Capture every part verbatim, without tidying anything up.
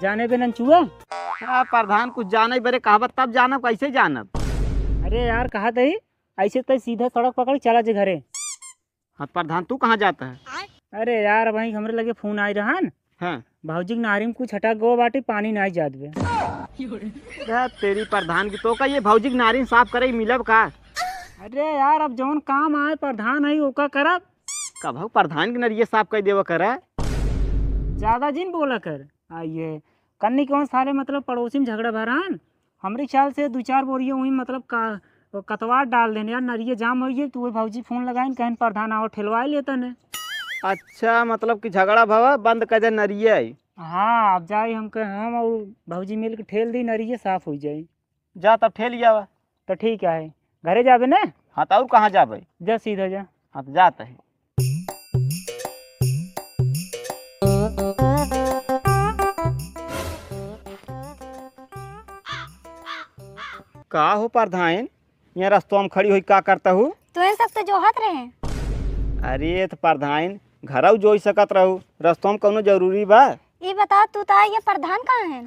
जाने बे नंचुआ? हाँ प्रधान, कुछ जाने बरे कहबत तब जानब, कैसे जानब? अरे यार, कहा तही, ऐसे तय सीधा सड़क पकड़ चला जे घरे। हाँ प्रधान, तू कहाँ जाता है? अरे यार, वहीं हमरे लगे फोन आए रहन। हाँ। भौजी के नारी में कुछ हटा गो बाटे, पानी नाई जात बे। जा तेरी प्रधान की, तो का ये भौजी के नारी साफ करे मिलब का? अरे यार, अब जौन काम आए प्रधान है, ओका करब। कभऊ प्रधान के नरिये साफ कर देवा करा। ज्यादा जिन बोला कर। आ ये कन्नी कौन सारे, मतलब, पड़ोसी में झगड़ा भरान, हमरे ख्याल से दू चार बोरिया वहीं, मतलब, का कतवार डाल देने यार, नरिये जाम हो गए। तो वही भौजी फोन लगाइन, कहन प्रधान आओ ठेलवाए लेता ने। अच्छा, मतलब कि झगड़ा भवा, बंद कर दे नरिये आई। हाँ, अब जाई हम कहे, हम और भौजी मिल के ठेल दी, नरिये साफ हो जाई। जा तब ठेल आवा। तो ठीक है, घरे जाबे ना? हाँ, तो और कहाँ जाबे? जा सीधा जा। हाँ, तो जात है। का हो प्रधान, यहाँ रस्तवा में खड़ी होई का करता हूँ? तो इन सब तो जोहत रहे। अरे तो प्रधान, घरऊ जोई सकत रहू, रस्तवा में कौनो जरूरी बा? ई बताओ, तू तो ये प्रधान कहाँ है?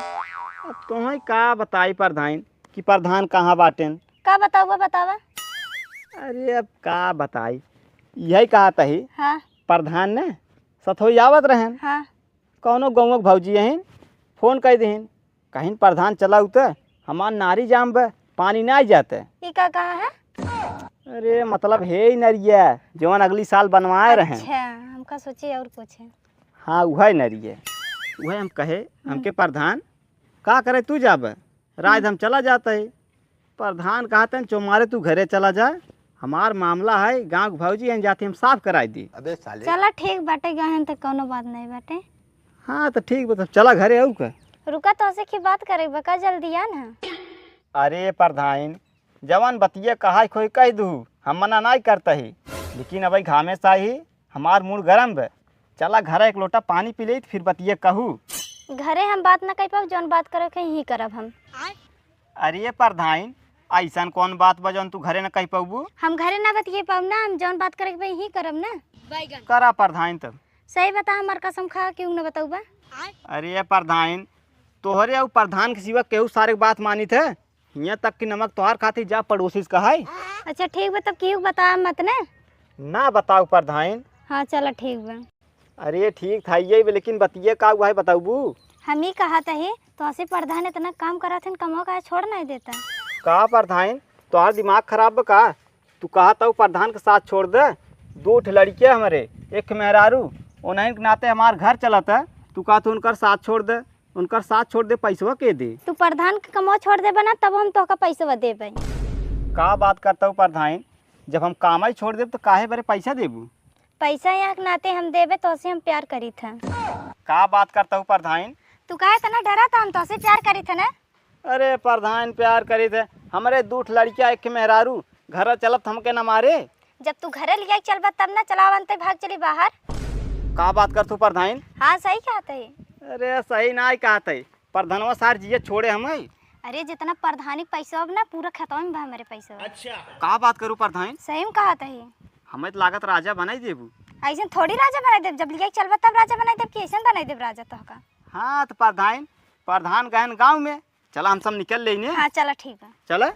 अब तोहई का बताई प्रधान कि प्रधान कहाँ बाटेन? का बतावा, बतावा। अरे अब का बताई, यही कहा तही। हाँ। प्रधान ने सथोई आवत रहन। हाँ। कौनो गाँव के भौजी अहिन, फोन कर दिहिन, कहिन प्रधान चला उते, हमार नारी जाम बे, पानी ना आई जाते। ई का कहा है? अरे मतलब हे ही नरिया, जवन अगली साल बनवाए रहे। अच्छा, हमका सोचे और कुछ है। हाँ, उहे नरिये। उहे हम कहे, हमके प्रधान, का करे तू जाबे? रात हम चला जाता है। प्रधान कहते हैं, चुमारे तू घरे चला जा, हमार मामला है, गाँव के भौजी हैं, जाते हम साफ कराई दी। अबे साले। चला ठीक बाटे, गहन तो कौनो बात नहीं बाटे। हाँ तो ठीक बा, तब चला घरे, आऊ का? रुका, तोसे की बात करे बा, का जल्दी आ ना। अरे प्रधान, जवन बतिया कहा खोई कह दू, हम मना नहीं करता ही, लेकिन अब घामे सा ही हमार मूड गरम बे। चला घरे एक लोटा पानी पी लेई, फिर बतिया कहू। घरे हम बात ना कह पाऊ, जौन बात करे के ही करब हम। अरे प्रधान, ऐसन कौन बात बा जौन तू घरे न कह पाबू? हम घरे ना बतिये पाऊ ना, हम जौन बात करे के बा यही करब ना। करा प्रधान तब। सही बता, हमार कसम खा, केहू न बतौबा। अरे प्रधान, तोहरे अउ प्रधान के सिवा केहू सारे के बात मानित है? हियाँ तक कि नमक तोहार खातिर जा पड़ोसी से कहाई। अच्छा ठीक बा, तब केहू के बतावा मत ने। ना बताऊ प्रधान। हाँ चला ठीक बा। अरे ठीक था ये बे, लेकिन बतिये का हुआ है बताऊबू? हम ही कहा तही, तो ऐसे प्रधान इतना काम करत हन, कमवा काहे छोड़ नहीं देता? का प्रधान, तोहार दिमाग खराब बा का? तू कहा तऊ प्रधान के साथ छोड़ दे, दो ठे लड़के हमरे, एक मेहरारू, उन्हीं के नाते हमार घर चलत है, तू कहा तू उनकर साथ छोड़ दे, उनकर साथ छोड़ दे, पैसवा के दे? तू प्रधान के कमवा छोड़ देबे ना, तब हम तोहका पैसवा देबे। का बात करता हूँ प्रधान, जब हम कामई छोड़ देब तो काहे बरे पैसा देबू? पैसा यहाँ के नाते हम देबे, तोसे हम प्यार करीत है। का बात करता हूँ प्रधान? तू काहे इतना डरा था, हम तोसे प्यार करीत है ना। अरे प्रधान प्यार करीत है, हमरे दू ठे लड़किया एक मेहरारू, घर चलब त हमके न मारे। जब तू घरे लिया चलबा तब ना चलावंते भाग चली बाहर। का बात करत हूँ प्रधान? हाँ सही कहत है। अरे सही ना कहत है, प्रधानवा सार जिया छोड़े हमें। अरे जितना प्रधानी पैसा अब ना पूरा खेतवा में बा हमरे पैसा। अच्छा। का बात करू प्रधान? सही में कहत है। हमें तो लागत राजा बनाई देबू। ऐसे थोड़ी राजा बनाई देब, जब लिया चलबा तब राजा बनाई देब कि ऐसे बनाई देब राजा तोहका। हाँ तो प्रधान, प्रधान गहन गाँव में, चला हम सब निकल लेने। हाँ चला ठीक बा। चला।